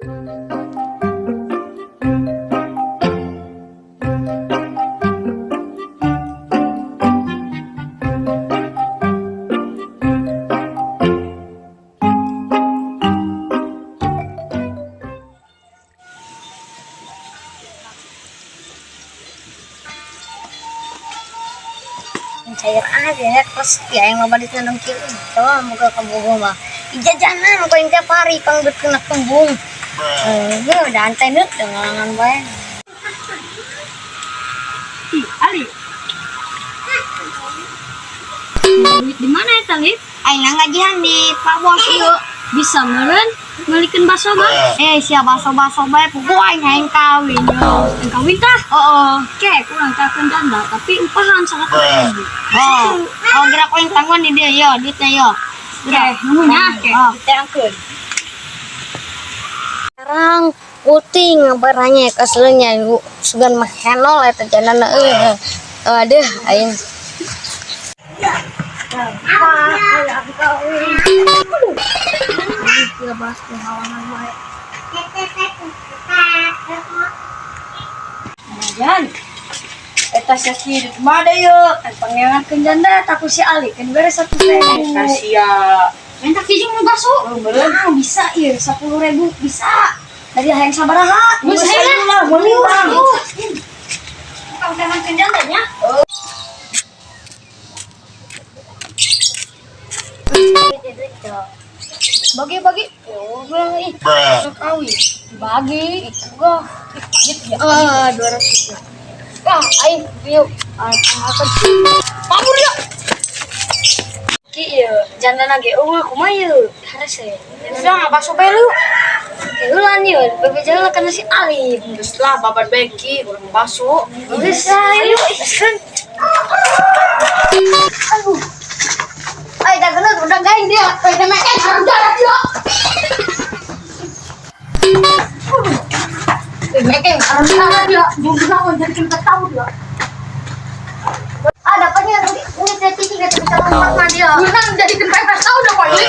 Cair aja ya, terus ya yang loba duitna dong kieu. Coba muka kabogoh mah. Jajanan paling tiap hari pangbeut kena kembung. Eh, udah antai deuk ngalangan bae. Ih, Ali. Duit di mana eta, Lip? Aing ngajian di Pak Bos ieu. Bisa meureun meulikeun baso mah? Eh, sia baso-baso bae puguh aing hayang kawin yo. Yang kawin tah? Heeh. Oke, kurang cakeun janda, tapi upahan 100 ribu. Oh, oh gerak aing tangguhan di dia yo, duitnya yo. Oke, nuhun ya. Oke, Oh. teangkeun. Sekarang puting ngabaranya keselnya sugan mah henol eta jandana euy. Aduh, aing. Jan. Eta sia kieu mah da yeuh, kan pangerankeun janda tak ku si Ali kan beres 100 ribu. Kasia. Minta kijing nu baso. Oh, meureun. Ah, bisa ieu 10 ribu bisa. Dari hayang sabaraha? Geus Geus ayo lah, meuli urang. Pangerankeun janda nya. Bagi bagi. Ya ih. Kawin. Bagi. Gua. Ah, 200. Ah, aing yuk. Aing akan. Kabur ya. Ki ieu jandana ge eueuh kumaha ieu? Harese. Udah nggak baso bae lu. Heulan ieu bebeja kana si Ali. Geus lah babat bae ki, urang baso. Geus ayo. Aduh. Ay, dah kena udah gaing dia. Ay, kena eh haram jarak dia. Eh, mereka yang haram jarak dia. Belum jadi kita tahu dia. Ah, dapatnya ini saya cici gak bisa lompat mah dia. Bukan jadi pepes tahu dah kok ini.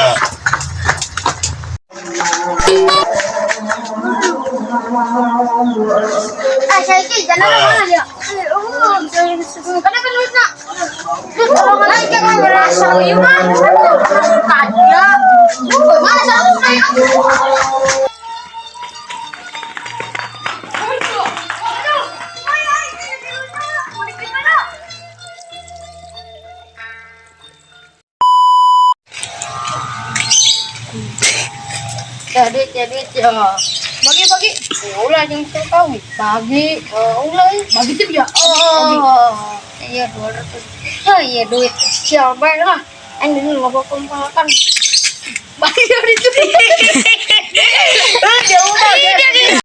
Ah, saya cici jangan mana dia. Oh, kena kan duitnya. Terus tolongan aja kan berasa ieu mah. Suka dia. Mana satu kayak Ya duit ya duit ya. Bagi bagi. Ya ulah jeung teu kawin. Bagi, oh, ulah. Bagi teh dia. Oh, iya 200. Oh iya duit. Siapa lah. Ini nggak bakal makan. Bagi duit.